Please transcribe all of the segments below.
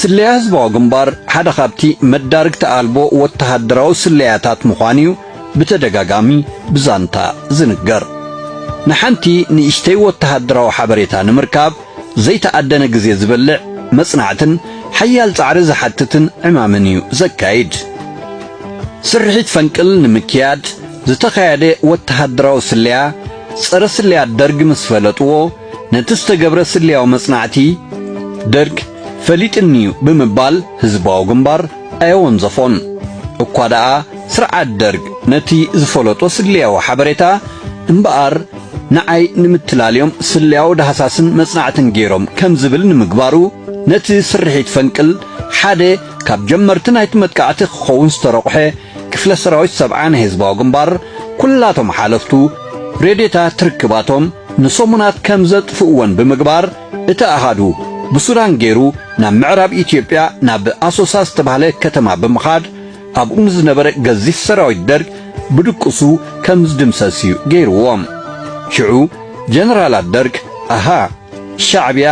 ስለያ ህዝባዊ ግንባር ሓደ ካብቲ መዳርግቲ ኣልቦ ወተሃደራዊ ስለያታት ምዃኑ እዩ ብተደጋጋሚ ብዛንታ ዝንገር። ንሓንቲ ንእሽተይ ወተሃደራዊ ሓበሬታ ንምርካብ ዘይተኣደነ ግዜ ዝበልዕ መጽናዕትን ሓያል ጻዕሪ ዝሓትትን ዕማምን እዩ ዘካይድ። ስርሒት ፈንቅል ንምክያድ ዝተኻየደ ወተሃደራዊ ስለያ፣ ጸረ ስለያ ደርግ ምስ ፈለጥዎ፣ ነቲ ዝተገብረ ስለያዊ መጽናዕቲ ደርግ ፈሊጥኒ'ዩ ብምባል ህዝባዊ ግንባር ኣየወንዘፎን። እኳ ደኣ ስርዓት ደርግ ነቲ ዝፈለጦ ስለያዊ ሓበሬታ እምበኣር ንዓይ ንምትላልዮም ስለያዊ ዳህሳስን መጽናዕትን ገይሮም ከም ዝብል ንምግባሩ፣ ነቲ ስርሒት ፈንቅል ሓደ ካብ ጀመርቲ ናይቲ መጥቃዕቲ ክኸውን ዝተረቑሐ ክፍለ ሰራዊት ሰብዓ ናይ ህዝባዊ ግንባር ኩላቶም ሓለፍቱ ሬድዮታት ርክባቶም ንሰሙናት ከም ዘጥፍእወን ብምግባር፣ እቲ ኣሃዱ ብሱዳን ገይሩ ናብ ምዕራብ ኢትዮጵያ ናብ ኣሶሳ ዝተባህለ ከተማ ብምኻድ ኣብኡ ንዝነበረ ገዚፍ ሰራዊት ደርግ ብድቅሱ ከም ዝድምሰስ እዩ ገይርዎ። ሽዑ ጀነራላት ደርግ ኣሃ ሻዕብያ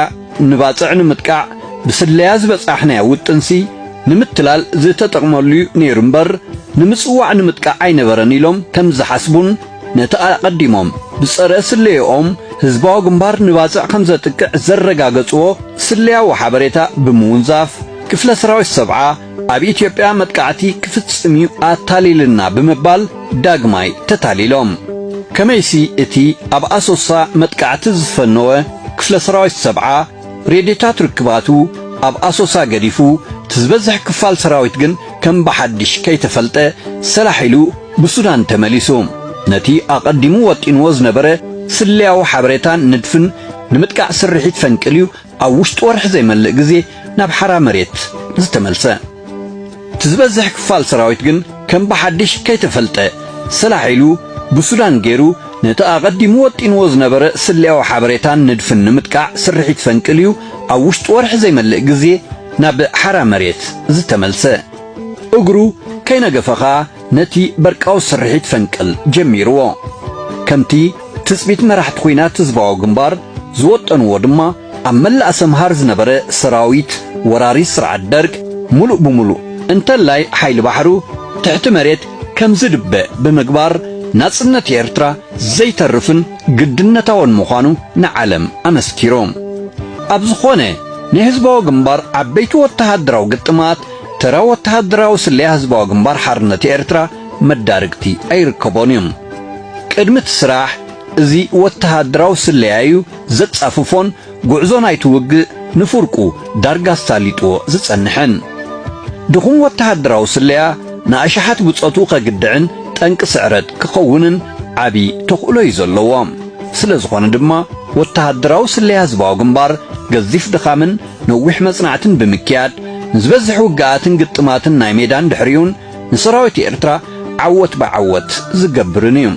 ንባጽዕ ንምጥቃዕ ብስለያ ዝበጻሕናዮ ውጥንሲ ንምትላል ዝተጠቕመሉ እዩ ነይሩ እምበር ንምጽዋዕ ንምጥቃዕ ኣይነበረን ኢሎም ከም ዝሓስቡን ነቲ ኣቐዲሞም ብጸረ ስለይኦም ህዝባዊ ግንባር ንባጽዕ ከም ዘጥቅዕ ዘረጋገጽዎ ስለያዊ ሓበሬታ ብምውንዛፍ ክፍለ ሰራዊት ሰብዓ ኣብ ኢትዮጵያ መጥቃዕቲ ክፍጽም እዩ ኣታሊልና ብምባል ዳግማይ ተታሊሎም። ከመይሲ እቲ ኣብ ኣሶሳ መጥቃዕቲ ዝፈነወ ክፍለ ሰራዊት ሰብዓ ሬድዮታት ርክባቱ ኣብ ኣሶሳ ገዲፉ፣ እቲ ዝበዝሕ ክፋል ሰራዊት ግን ከም ብሓድሽ ከይተፈልጠ ሰላሕ ኢሉ ብሱዳን ተመሊሱ። ነቲ ኣቐዲሙ ወጢንዎ ዝነበረ ስለያዊ ሓበሬታን ንድፍን ንምጥቃዕ ስርሒት ፈንቅል እዩ ኣብ ውሽጢ ወርሒ ዘይመልእ ግዜ ናብ ሓራ መሬት ዝተመልሰ። እቲ ዝበዝሕ ክፋል ሰራዊት ግን ከም ብሓድሽ ከይተፈልጠ ሰላሕ ኢሉ ብሱዳን ገይሩ ነቲ ኣቐዲሙ ወጢንዎ ዝነበረ ስለያዊ ሓበሬታን ንድፍን ንምጥቃዕ ስርሒት ፈንቅል እዩ ኣብ ውሽጢ ወርሒ ዘይመልእ ግዜ ናብ ሓራ መሬት ዝተመልሰ። እግሩ ከይነገፈ ኸኣ ነቲ በርቃዊ ስርሒት ፈንቅል ጀሚርዎ። ከምቲ ትጽቢት መራሕቲ ኲናት ህዝባዊ ግንባር ዝወጠንዎ ድማ ኣብ መላእ ሰምሃር ዝነበረ ሰራዊት ወራሪ ስርዓት ደርግ ሙሉእ ብሙሉእ እንተላይ ሓይሊ ባሕሩ ትሕቲ መሬት ከም ዝድበ ብምግባር ናጽነት ኤርትራ ዘይተርፍን ግድነታውን ምዃኑ ንዓለም ኣመስኪሩ። ኣብ ዝኾነ ናይ ህዝባዊ ግንባር ዓበይቲ ወተሃደራዊ ግጥማት ተራ ወተሃደራዊ ስለያ ህዝባዊ ግንባር ሓርነት ኤርትራ መዳርግቲ ኣይርከቦን እዮም። ቅድሚ እቲ ስራሕ እዚ ወተሃደራዊ ስለያ እዩ ዘጻፍፎን ጉዕዞ ናይቲ ውግእ ንፍርቁ ዳርጋ ኣሳሊጥዎ ዝጸንሐን። ድኹም ወተሃደራዊ ስለያ ንኣሽሓት ብጾቱ ከግድዕን ጠንቂ ስዕረት ክኸውንን ዓቢ ተኽእሎ እዩ ዘለዎ። ስለ ዝኾነ ድማ ወተሃደራዊ ስለያ ህዝባዊ ግንባር ገዚፍ ድኻምን ነዊሕ መጽናዕትን ብምክያድ ንዝበዝሕ ውግኣትን ግጥማትን ናይ ሜዳን ድሕሪኡን ንሰራዊት ኤርትራ ዓወት ብዓወት ዝገብርን እዩ።